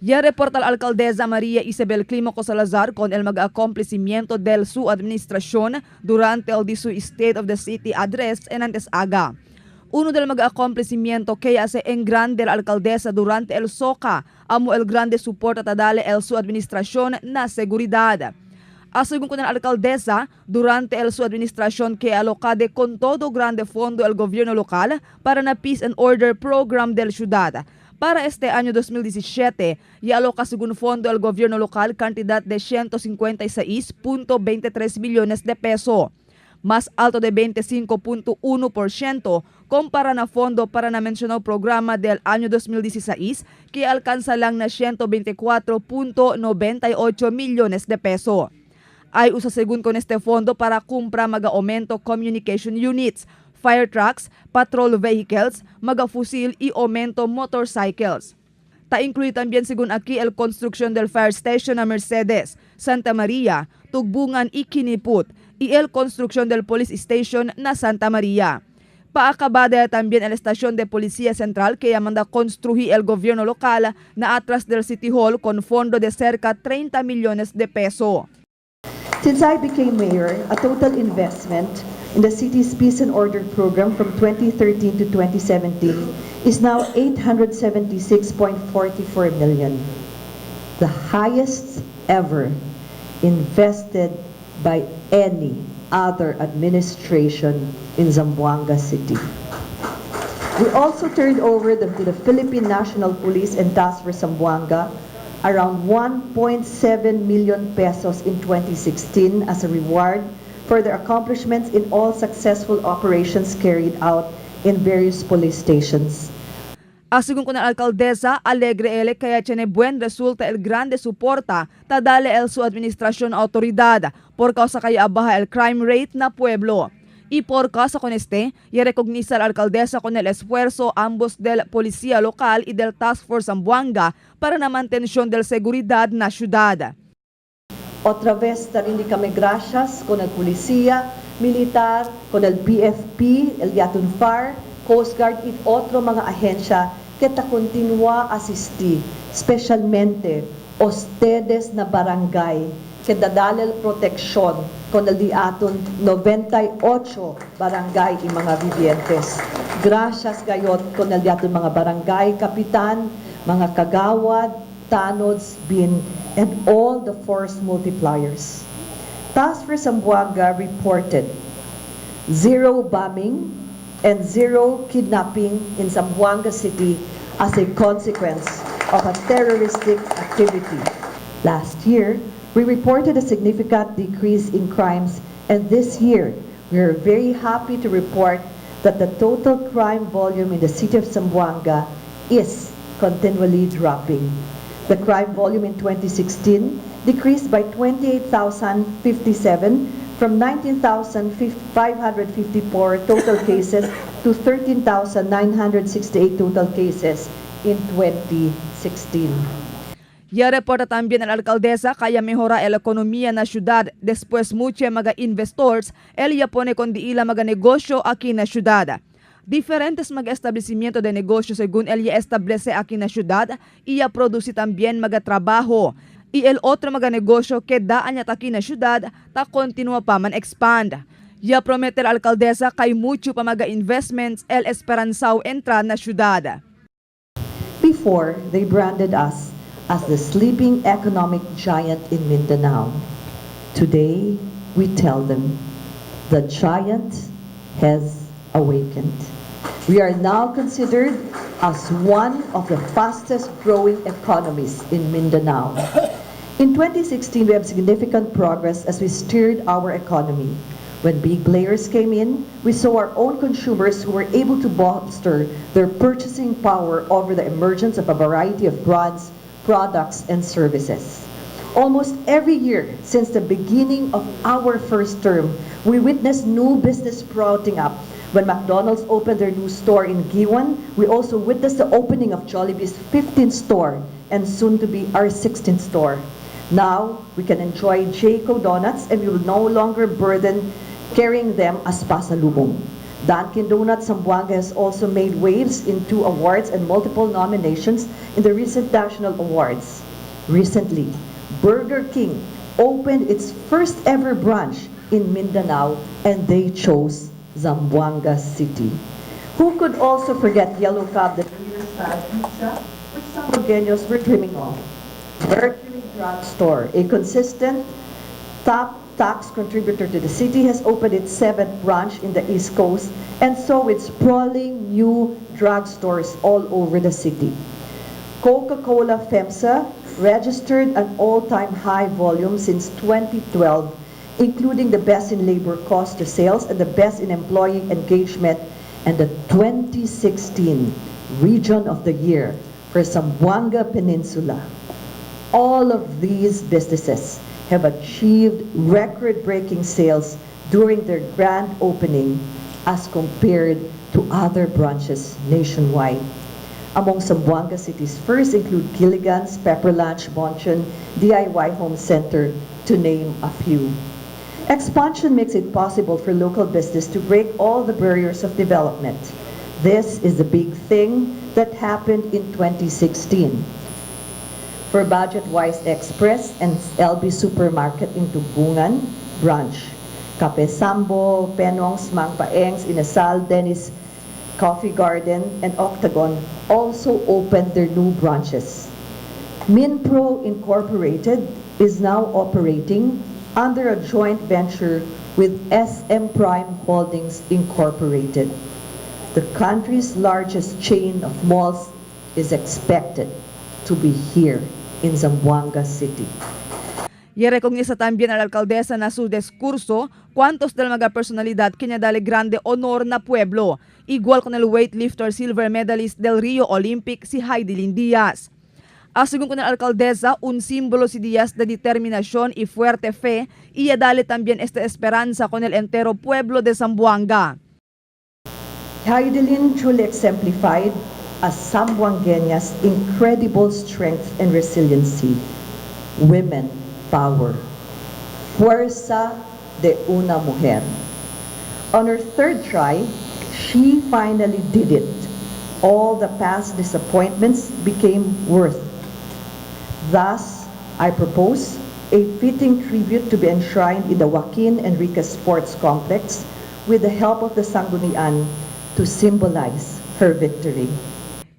Ya reporta la alcaldesa María Isabel Clímaco Salazar con el mag-acomplecimiento de su administración durante el de su State of the City Address en antes aga. Uno del mag-acomplecimiento que hace en grande la alcaldesa durante el SOCA, amo el grande soporte tadale el su administración na seguridad. Según con la alcaldesa, durante el su administración que alocade con todo grande fondo el gobierno local para na Peace and Order Program del ciudad. Para este año 2017, y aloca según fondo el gobierno local cantidad de 156.23 millones de peso, más alto de 25.1% compara na fondo para na mencionado programa del año 2016 que alcanza lang na 124.98 millones de peso. Ay usa según con este fondo para kumpra maga-aumento communication units, fire trucks, patrol vehicles, maga-fusil y aumento motorcycles. Ta incluye también según aquí el construcción del fire station a Mercedes, Santa Maria, Tugbungan y Quiniput, y el construcción del police station na Santa Maria. Paakabada también la estación de policía central que ya manda construir el gobierno local na atras del City Hall con fondo de cerca 30 millones de peso. Since I became mayor, a total investment in the city's Peace and Order program from 2013 to 2017 is now 876.44 million, the highest ever invested by any other administration in Zamboanga City. We also turned over to the Philippine National Police and Task Force Zamboanga around 1.7 million pesos in 2016 as a reward for their accomplishments in all successful operations carried out in various police stations. Según con la alcaldesa, alegre ele kaya tiene buen resulta el grande soporta tadale el su administración autoridad por causa kaya abaja el crime rate na pueblo. Y por causa con este, y recogniza la alcaldesa con el esfuerzo ambos del policía local y del Task Force Zamboanga para la mantención del seguridad na ciudad. Otra vez, tarindi kami gracias con el policía militar, con el BFP, el Yatun FAR, Coast Guard y otro mga ahensya que ta continua asisti, especialmente ustedes na barangay que dadalel proteksyon con el diaton 98 barangay y mga vivientes. Gracias gayot con el diaton mga barangay kapitan, mga kagawad, tanods, bin, and all the force multipliers. Task Force Zamboanga reported zero bombing and zero kidnapping in Zamboanga City as a consequence of a terroristic activity. Last year, we reported a significant decrease in crimes, and this year, we are very happy to report that the total crime volume in the city of Zamboanga is continually dropping. The crime volume in 2016 decreased by 28,057 from 19,554 total cases to 13,968 total cases in 2016. Ya reporta también la alcaldesa kaya mejora la economía na ciudad después mucho mga investors el ya pone con diila mga negosyo aquí na ciudad. Diferentes mga establecimiento de negosyo según él ya establece aquí na ciudad y ya produce también mga trabajo. Y el otro mga negosyo que daan niya aquí na ciudad ta continua pa man expand. Ya promete la alcaldesa kay mucho pa mga investments el esperanzao entra na ciudad. Before, they branded us as the sleeping economic giant in Mindanao. Today, we tell them the giant has awakened. We are now considered as one of the fastest growing economies in Mindanao. In 2016, we have significant progress as we steered our economy. When big players came in, we saw our own consumers who were able to bolster their purchasing power over the emergence of a variety of brands, products, and services. Almost every year since the beginning of our first term, we witnessed new business sprouting up. When McDonald's opened their new store in Guiuan, we also witnessed the opening of Jollibee's 15th store and soon to be our 16th store. Now, we can enjoy Jayco donuts and we will no longer burden carrying them as pasalubong. Dunkin' Donuts Zamboanga has also made waves in 2 awards and multiple nominations in the recent national awards. Recently, Burger King opened its first ever branch in Mindanao, and they chose Zamboanga City. Who could also forget Yellow Cab, the New Year-style pizza, which Zamboangueños were dreaming of? Mercury Drug Store, a consistent top tax contributor to the city, has opened its 7th branch in the East Coast, and so with sprawling new drugstores all over the city. Coca-Cola FEMSA registered an all-time high volume since 2012, including the best in labor cost to sales and the best in employee engagement, and the 2016 Region of the Year for Zamboanga Peninsula. All of these businesses have achieved record-breaking sales during their grand opening as compared to other branches nationwide. Among Zamboanga City's first include Gilligan's, Pepper Lunch, Bonchon, DIY Home Center, to name a few. Expansion makes it possible for local business to break all the barriers of development. This is the big thing that happened in 2016. For Budget Wise Express and LB Supermarket in Tubungan branch, Cafe Sambo, Penongs, Mang Paengs, Inasal, Dennis Coffee Garden, and Octagon also opened their new branches. Minpro Incorporated is now operating under a joint venture with SM Prime Holdings Incorporated. The country's largest chain of malls is expected to be here in Zamboanga City. Y recognisa también a la alcaldesa na su discurso cuantos del mga personalidad que dale grande honor na pueblo, igual con el weightlifter silver medalist del Rio Olympic si Hidilyn Diaz. Según con la alcaldesa, un símbolo si Díaz de determinación y fuerte fe, y dale también esta esperanza con el entero pueblo de Zamboanga. Hidilyn truly exemplified a Zamboangueña's incredible strength and resiliency, women power, fuerza de una mujer. On her third try, she finally did it. All the past disappointments became worth. Thus, I propose a fitting tribute to be enshrined in the Joaquin Enriquez Sports Complex with the help of the Sangguniang to symbolize her victory.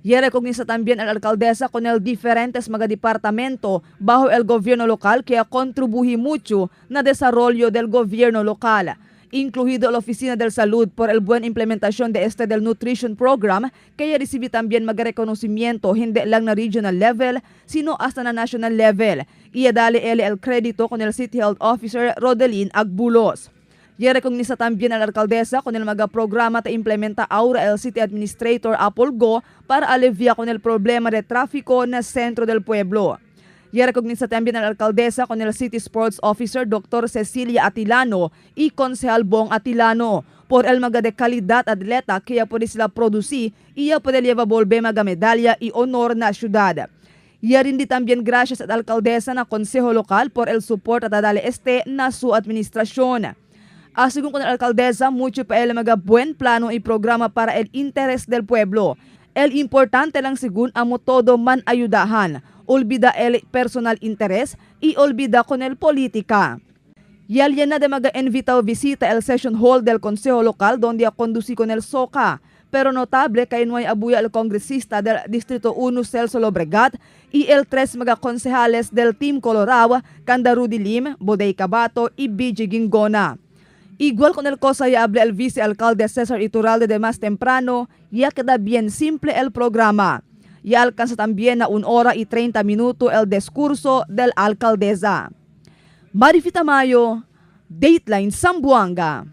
Y recognisa también a la alcaldesa con el diferentes mga departamento bajo el gobierno local que contribuye mucho na desarrollo del gobierno local, incluido la Oficina del Salud por el buen implementación de este del Nutrition Program, que ya recibe también mga reconocimiento hindi lang na regional level, sino hasta na national level. Y dale el crédito con el City Health Officer Rodelin Agbulos. Y recognisa también a la alcaldesa con el mga programa te implementa ahora el City Administrator Apple Go para aliviar con el problema de tráfico na centro del pueblo. Y recognisa también a la alcaldesa con el City Sports Officer Dr. Cecilia Atilano y Concejal Bong Atilano por el mga de calidad atleta que ya puede sila producir y ya puede llevar volver mga medalla y honor na ciudad. Y rindi también gracias a la alcaldesa na Consejo Local por el support at dale este na su administración. Según con la alcaldesa, mucho pa el mga buen plano y programa para el interés del pueblo. El importante lang según amo todo man ayudahan. Olvida el personal interés y olvida con el política. Yalya na de mga invitado visita el session hall del Consejo Local donde a conducí con el SOCA. Pero notable kay no hay abuya el congresista del Distrito 1 Celso Lobregat y el tres mga konsehales del Team Colorado, Kanda Rudy Lim, Bodey Cabato y BG Gingona. Igual con el cosa ya hable el vicealcalde César Iturralde de más temprano, ya queda bien simple el programa. Ya alcanza también a 1 hora y 30 minutos el discurso del alcaldesa. Marifita Mayo, Dateline Zamboanga.